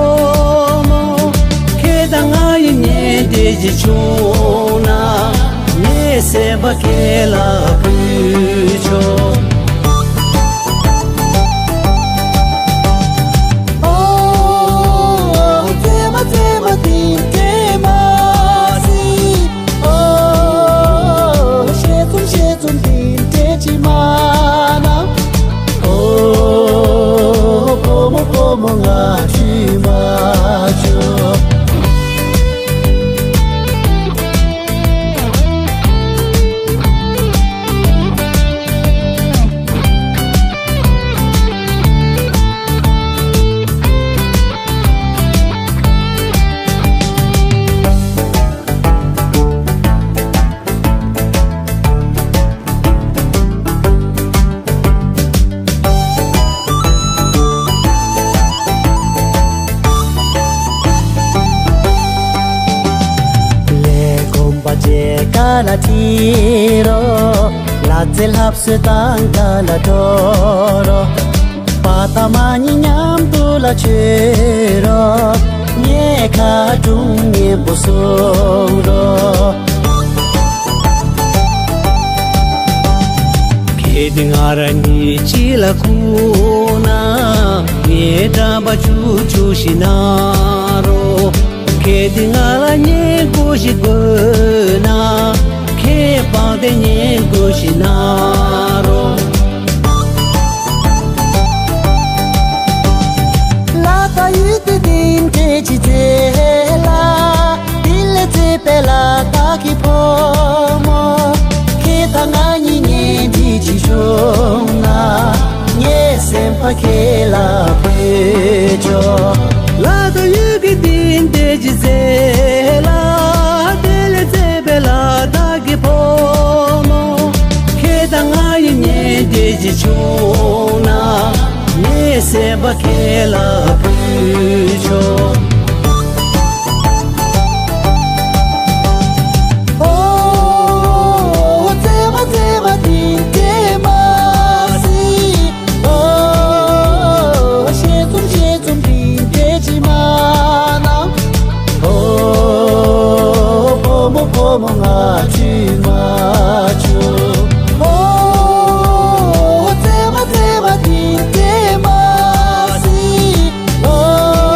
མོ། ཁྱེད་དང་ང་གཉིས་གཉེན་སྒྲིག་ཅིག་བྱུང་ན། ངའི་སེམས་པ་ཁྱེད་ལ་ཕུལ་ཆོག་ཨོ། མཛེས་མ་མཛེས་མ་འདི་འདྲ་མ་སྲིད། ཨོ། ཞལ་འཛུམ་ཞལ་འཛུམ་འདི་འདྲ་ཅིག་མ་གནང་། ཨོ། བུ་མོ་བུ་མོ་ང་ཁྲིད་མ་བཅུག་ལས་གོམ་པ་རྗེས་ཀ་ལ་ཁྲིད་རོགས། ལ་རྩེ་ལྷ་བཟོ་སྟངས་ཀ་ལ་འགྲོ་རོགས། པ་ད་མ་ཉི་མཉམ་དུ་ལ་བྱོས་རོགས། ངའི་ཁ་དྲུང་སྙན་པོ་གསུང་རོགས། གལ་ཏེ་ང་རང་གཉིས་གཅིག་ལ་ཁུག་ན། ངའི་འགྲམ་པ་བཅུག་བཅུག་ཞིག་གནང་རོགས། གལ་ཏེ་ང་ལ་བརྙན་བརྐོ་ཞིག་དགོས་ན། ཁྱེད་པང་གདན་བརྙན་བརྐོ་ཞིག་གནང་རོགས། ལ་དྭགས་ཡུལ་འདི་འདི་འདྲ་ཅིག་མཛེས་ལ། འདི་ལས་མཛེས་པའི་ལ་དྭགས་ཀྱི་བུ་མོ། ཁྱེད་དང་ང་གཉིས་གཉེན་སྒྲིག་ཅིག་བྱུང་ན། ངའི་སེམས་པ་ཁྱེད་ལ་ཕུལ་ཆོག་ལ་དྭགས་ཡུལ་གྱི་འདི་འདྲ་ཅིག་མཛེས་ལ། འདི་ལས་མཛེས་པའི་ལ་དྭགས་ཀྱི་བུ་མོ། ཁྱེད་དང་ང་གཉིས་གཉེན་སྒྲིག་ཅིག་བྱུང་ན། ངའི་སེམས་པ་ཁྱེད་ལ་ཕུལ་ཆོག་ཨོ། མཛེས་མ་མཛེས་མ་འདི་འདྲ་མ་སྲིད། ཨོ། ཞལ་འཛུམ་ཞལ་འཛུམ་འདི་འདྲ་ཅིག་མ་གནང་། ཨོ། བུ་མོ་བུ་མོ་ང་ཁྲིད་མ་བཅུག་ཨོ། མཛེས་མ་མཛེས་མ་འདི་འདྲ་མ་སྲིད། ཨོ།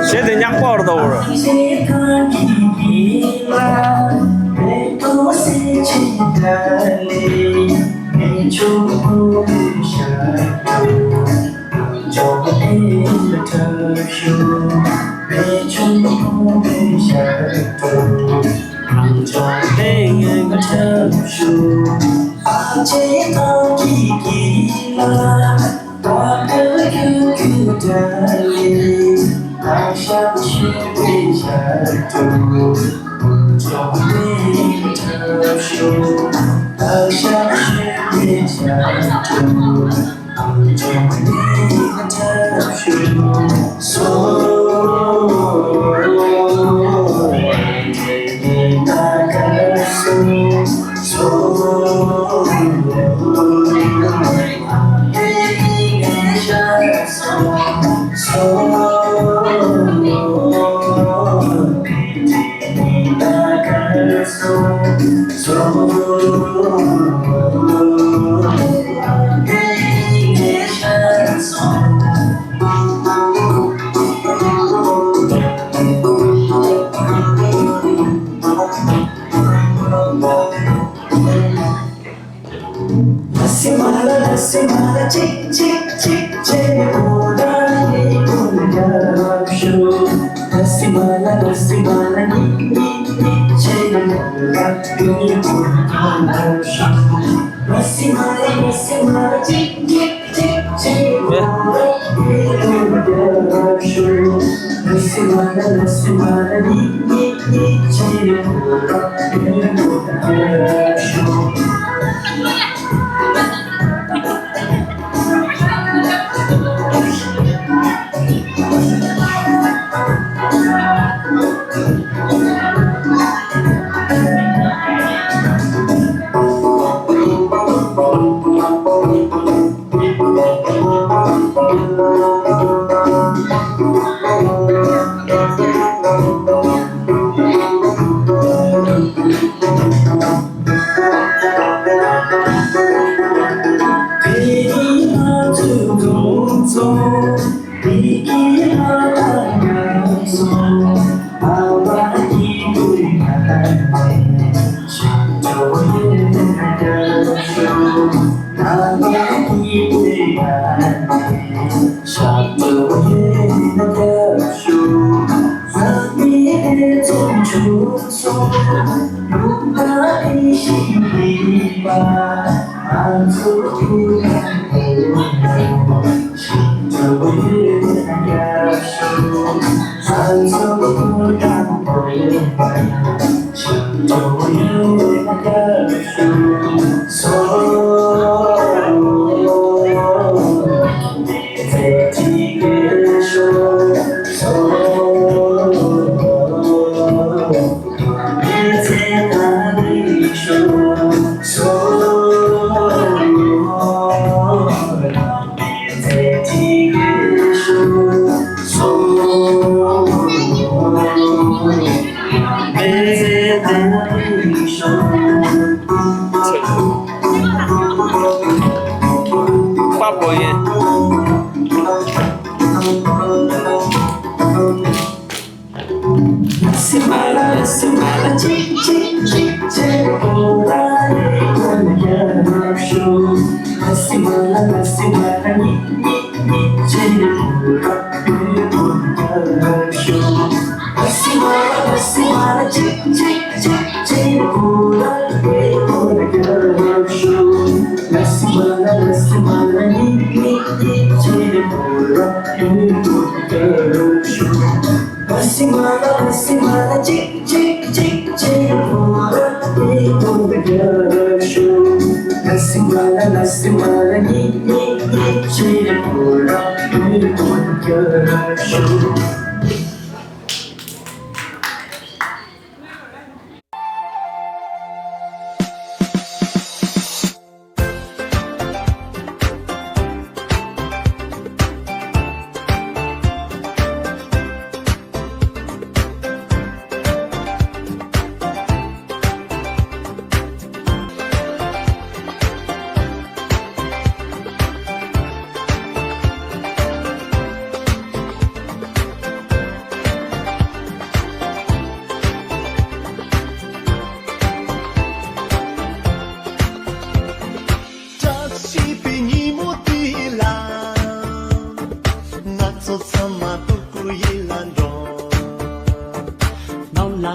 གཞས་དེ་ཉག་པ་རེད་ད་འོ།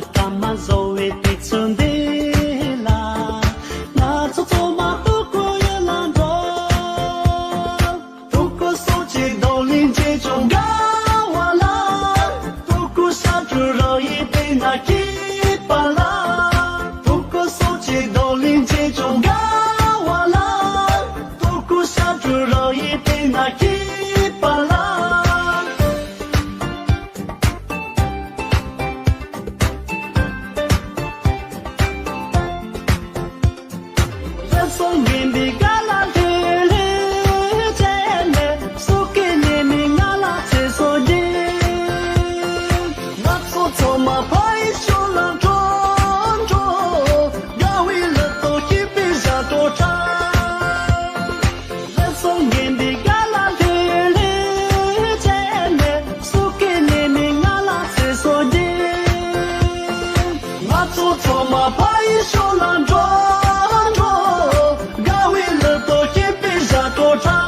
སྐར་མ་བཟོ་བའི་དུས་ཚོད་འདི་ལ། ང་ཚོ་ཚང་མ་ཕྲུ་གུ་ཡིན་ལ་འགྲོ། ཕྲུ་གུ་སོགས་ཀྱི་རྡོ་ལིང་ཆེ་ཆུང་དགའ་བ་ལ། ཕྲུ་གུ་ཤ་དྲུག་རོ་ཡི་དཔེར་ན་སྐྱིད་པ་ལ། ཕྲུ་གུ་སོགས་ཀྱི་རྡོ་ལིང་ཆེ་ཆུང་དགའ་བ་ལ། ཕྲུ་གུ་ཤ་དྲུག་རོ་ཡི་དཔེར་ན་སྐྱིད་པ་ལ། རབ་བྱུང་ཉིན་འདི་ག་ལ་ལྷོད་ལྷོད་བྱས་ནས། སུ་གི་ཉི་མའི་ང་ལ་ཚེ་སྲོག་འདི། ང་ཚོ་ཚང་མ་ཕ་ཡི་ཞོར་ལ་འགྲོ་འགྲོ། དགའ་བའི་ལུས་སྟོབས་སྐྱེད་པའི་ཞབས་བྲོ་འཁྲབ། རབ་བྱུང་ཉིན་འདི་ག་ལ་ལྷོད་ལྷོད་བྱས་ནས། སུ་གི་ཉི་མའི་ང་ལ་ཚེ་སྲོག་འདི། ང་ཚོ་ཚང་མ་ཕ་ཡི་ཞོར་ལ་འགྲོ་འགྲོ། དགའ་བའི་ལུས་སྟོབས་སྐྱེད་པའི་ཞབས་བྲོ་འཁྲབ།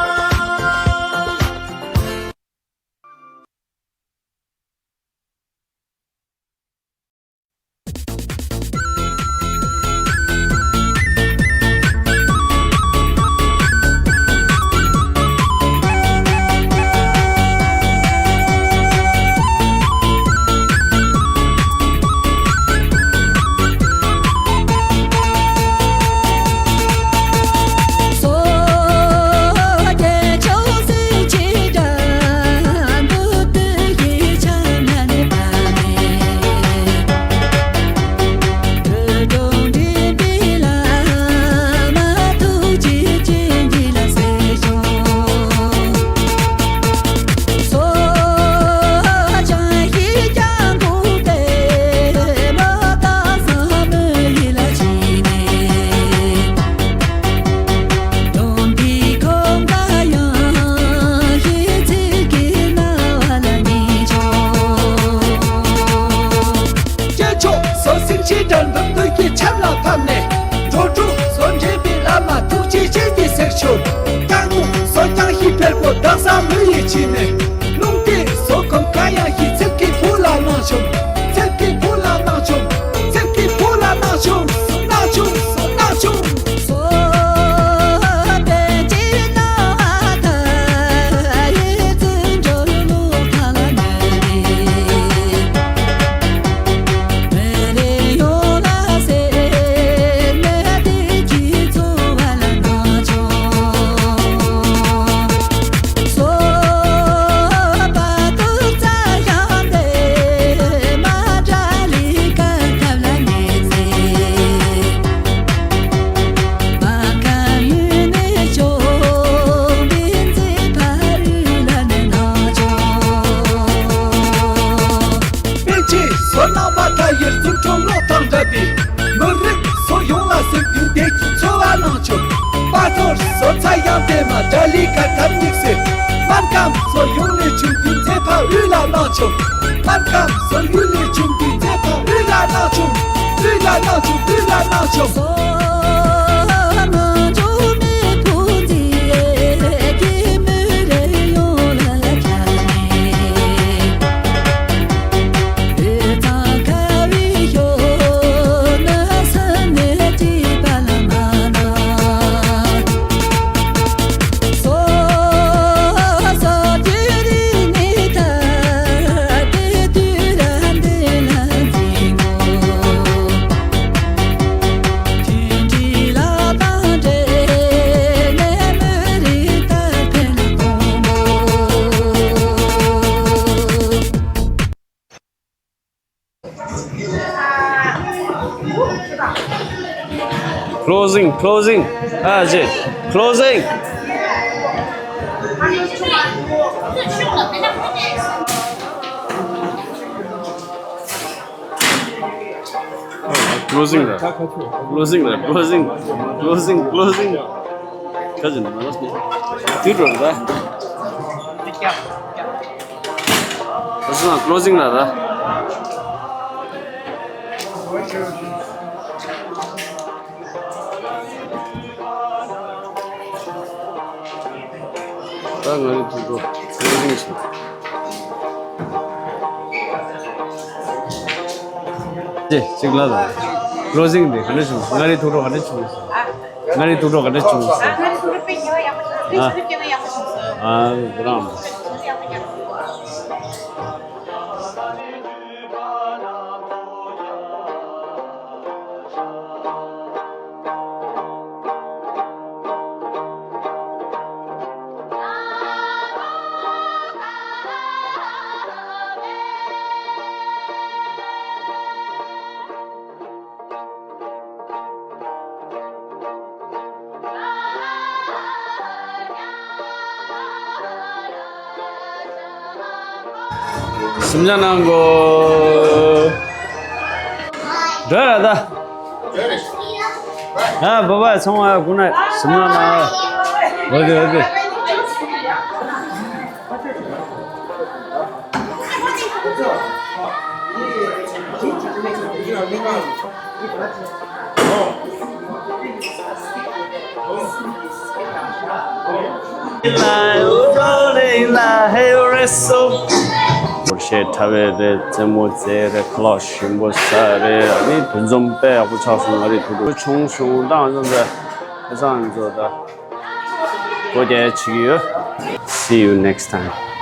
སྐྱེས་མཆོག་བཟོ་སྲིད་ཕྱི་དྲན་འདུམ་འདུས་ཀྱི་ཆབ་ལ་ཕབ་ནས། འགྲོ་དྲུག་བཟོ་འདྲེན་པའི་བླ་མ་ཐུགས་རྗེ་ཅན་གྱི་གཟིགས་ཞུ། རྐྱང་རྐུབ་བཟོ་རྐྱང་ཞིག་ཕེར་པོ་བདག་ས་མི་ཡི་ཕྱི་ནས། རླུང་རྟའི་བཟོ་ཁང་ག་ཡང་ཞིག་ཚིག་གི་བུ་ལ་གནང་བྱུང་། ཚིག་གི་བུ་ལ་གནང་བྱུང་། ཚིག་གི་བུ་ལ་གནང་བྱུང་། གནང་བྱུང་། གནང་བྱུང་། པཎ་ཆེན་བསོད་ནམས་པ་མཐའ་ཡས་བརྩོན་འགྲུས་བློ་དང་འདྲ་བའི། མི་རིགས་སོགས་ཡོངས་ལ་སེམས་ཀྱི་བདེ་སྐྱིད་འཚོ་བ་གནང་ཆོག་དཔའ་རྩལ་བཟོ་ཚ་ཡང་དེ་མ་འདྲ་ལི་ཀ་ཐབས་ཉིག་སེ། སྨར་ཁམས་སོགས་ཡུལ་ལས་བྱུང་བའི་མཛེས་པ་དབུས་ལ་གནང་ཆོག་སྨར་ཁམས་སོགས་ཡུལ་ལས་བྱུང་བའི་མཛེས་པ་དབུས་ལ་གནང་ཆོག་དབུས་ལ་གནང་ཆོག་དབུས་ལ་གནང་ཆོག Closing, closing. ཨ་ཅེ། Closing. Closing ར། Closing ར། Closing. Closing, closing. ཁ་ཅིག་མ་ལོས་ནི། དུས་འགྲོ་ར། ཁ་ཅིག་ན་closing ར་ར། ད་ང་རི་དུས་འགྲོ། closing བྱེད། ཅེ་གཅིག་ལ་ལ། ཀློ་སིང་དེ་ག་འདྲ་བྱུང་སོང་། མངའ་རིས་ཐུགས་སྤྲོ་ག་འདྲ་བྱུང་སོང་། མངའ་རིས་ཐུགས་སྤྲོ་ག་འདྲ་བྱུང་སོང་། ཨ་ཨ་རང་། གཟིམ་འཇག་གནང་དགོས། འགྲོ་ཡ་ད། ཨ་བ་བ་ཚང་མ་གུན་ནས་གཟིམ་འཇག་གནང་། འོ་དེ་འོ་དེ། སྒོར་གཞས་འཁྲབ་པ་རེད། རྩེད་མོ་རྩེ་རེད། ཁ་ལག་ཞིམ་པོ་ཟ་རེད། ཨ་ནི་དུས་འཛོམས་དཔེ་ཡག་པོ་ཆགས་སོང་། མངའ་རིས་ཐུགས་སྤྲོ་ཆུང་ཆུང་དང་འཛོམས་པའི་ཁ་སང་ཚོ་ད་སྒོ་རྒྱག་བྱེད་ཀྱི་ཡོད། See you next time.